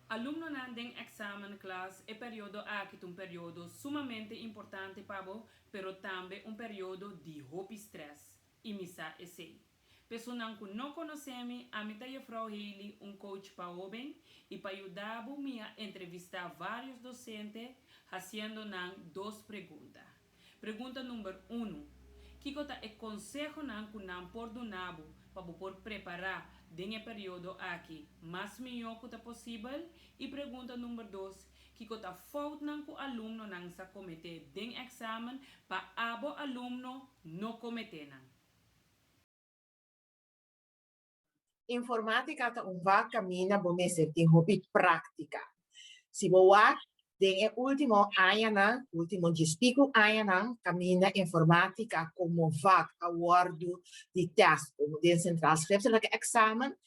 Alumnonan den examenklas, e periodo aki ta un periodo sumamente importante pa bo, pero tambe un periodo di hopi stress, y mi sa esey. Pa esunnan cu no conoce mi, ami ta Juffrouw Haley, un coach pa hoben, y pa yuda bo mi a entrevista varios docente, haciendo nan dos pregunta. Pregunta number 1. Kico ta e consehonan cu nan por duna bo pa bo por prepara den e periodo aki mas miho cu ta posibel? Y pregunta number 2. Kico ta foutnan cu alumnonan sa comete den examen pa abo alumno no comete nan? Informátika ta un vak kaminda bo mester tin hopi práktika. Si bo wak den e último añanan, último djespiku añanan, kaminda informátika komo vak a wòrdu di tèst komo den Centraal Schriftelijk Examen,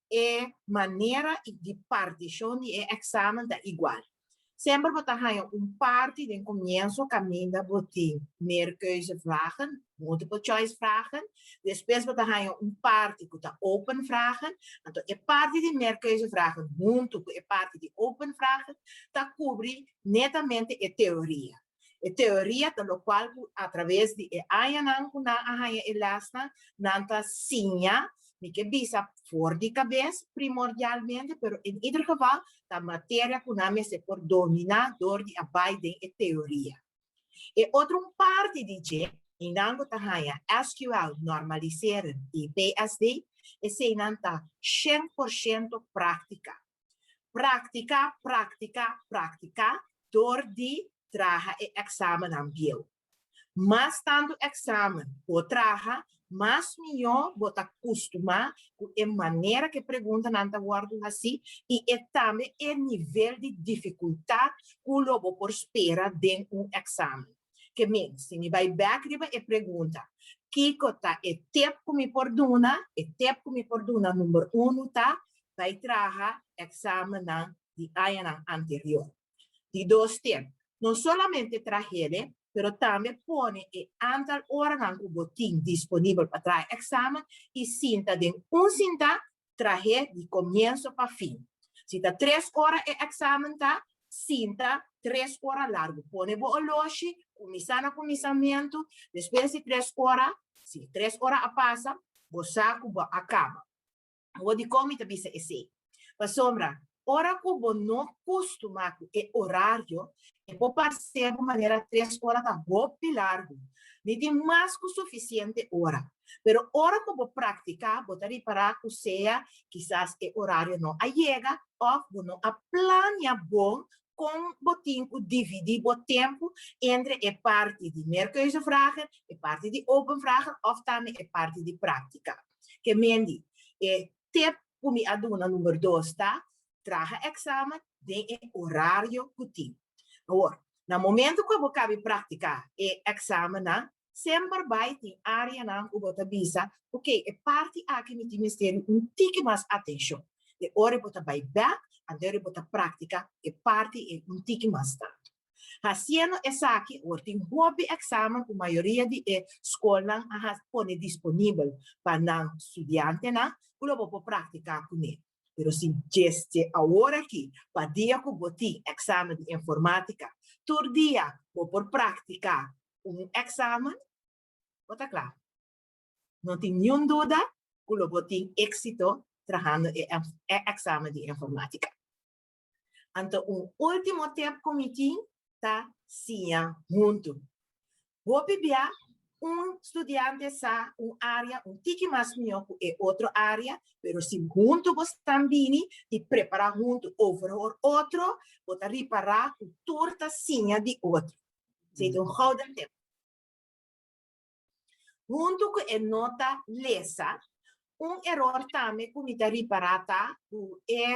e manera di partishon di e èksamen ta igual. Semper bo ta haña un parti den komienso kaminda bo tin meerkeuzevragen, multiple choice vragen, despues bo ta haña un parti ku ta open vragen, anto e parti di meerkeuzevragen huntu ku e parti di open vragen ta kubri netamente e teoria. E teoria ta lokual ku atraves di e añanan ku nan a haña e lèsnan, nan ta siña, mi ke bisa for di kabes primordialmente, pero en ieder geval ta materia ku nan mester por dominá dor di a bai den e teoria. E otro un parti di dje, i nan ku ta haña SQL, normaliseren i PSD, eseinan ta 100% práktika. Praktiká, praktiká, praktiká dor di traha e èksamennan bieu. Mas tantu èksamen bo traha, mas mihó bo ta kustumá ku e manera ku e preguntanan ta wòrdu hasí i e tambe e nivel di difikultat ku lo bo por spera den un èksamen. Ke men, si mi bai bèk riba e pregunta, kiko ta e tep ku mi por duna? E tep ku mi por duna number unu ta bai traha eksamennan di añanan anterior. Di dos tep, no solamente trah'ele, pero tambe pone e antal oranan ku bo tin disponibel pa traha eksamen i sinta den un sinta trah'é di komienso pa fin. Si ta tres ora e eksamen ta, sinta tres ora largu. Pone bo oloshi, kuminsá na kuminsamentu, despues di tres ora, si tres ora a pasa, bo sa ku bo a kaba. Awor dikon mi ta bisa esei? Pasobra ora ku bo no kustumá ku e orario, e por parse bo manera tres ora ta hopi largu. Mi tin mas ku sufisiente ora. Pero ora ku bo praktiká, bo ta ripará ku sea kisas e orario no a yega òf bo no a plania bon kon bo tin ku dividí bo tempu entre e parti di meerkeuzevragen, e parti di open vragen òf tambe e parti di práktika. Ke mendi, e tip ku mi a duna number dos ta, traha eksamen den e orario ku tin. Awor, na momento ku abo kabi praktiká e eksamennan, semper bai tin áreanan ku bo ta bisa, ok, e parti aki mi tin mester di un tiki mas atenshon. E ora bo ta bai bèk, anto e ora bo ta praktiká e parti ei un tiki mas tantu. Hasiendo esaki, awor tin hopi eksamen ku mayoria di e skolnan a pone disponibel pa nan studiantenan ku lo bo por praktiká kuné. Pero si djeste awor aki pa dia ku bo tin eksamen di informátika, tur dia bo por praktiká un eksamen, bo ta kla. No tin niun duda ku lo bo tin éksito trahando e eksamen di informátika. Anto un último tep ku mi tin ta siña huntu. Hopi bia un studiante sa un área un tiki mas mihó ku e otro área, pero si huntu bo stan bini i prepará huntu overhoor otro, bo ta ripará ku tur ta siña di otro. Esei ta un gouden tip. Huntu ku e no ta lesa, un eror tambe ku mi ta ripará ta ku e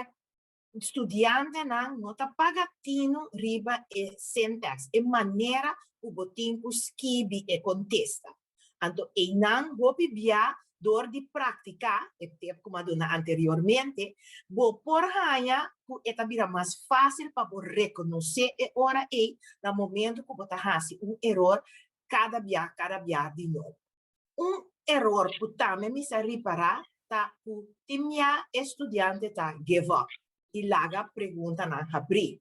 studiantenan no ta paga tinu riba e syntax, e manera ku bo tin ku skibi e kontesta. Anto einan hopi bia dor di praktiká, e tip ku mi a duna anteriormente, bo por haña ku e ta bira mas fásil pa bo rekonosé e ora ei na momento ku bo ta hasi un eror kada bia kada bia di nobo. Un eror ku tambe mi sa ripará ta ku tin mia e studiante ta give up. i laga preguntanan habrí.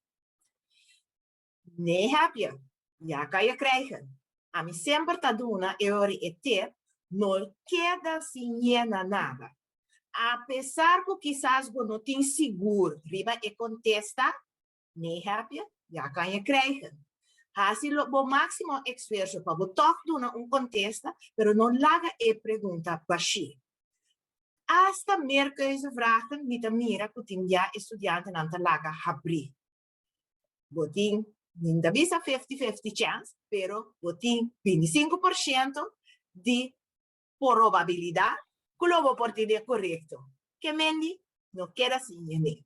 Nee heb je, ja kan je krijgen. Ami semper ta duna e ora e tip, no keda sin yena nada. Apesar ku kisas bo no tin sigur riba e kontesta, nee heb je, ja kan je krijgen. Hasi lo bo máksimo esfuerso pa bo tòg duna un kontesta, pero no laga e pregunta bashí. Asta meerkeuzevragen mi ta mira ku tin bia e studiantenan ta laga habrí. Bo tin, mi no ta bisa 50-50 chèns, pero bo tin 25% di probabilidat ku lo bo por tene korekto. Ke mendi no keda sin yen'é.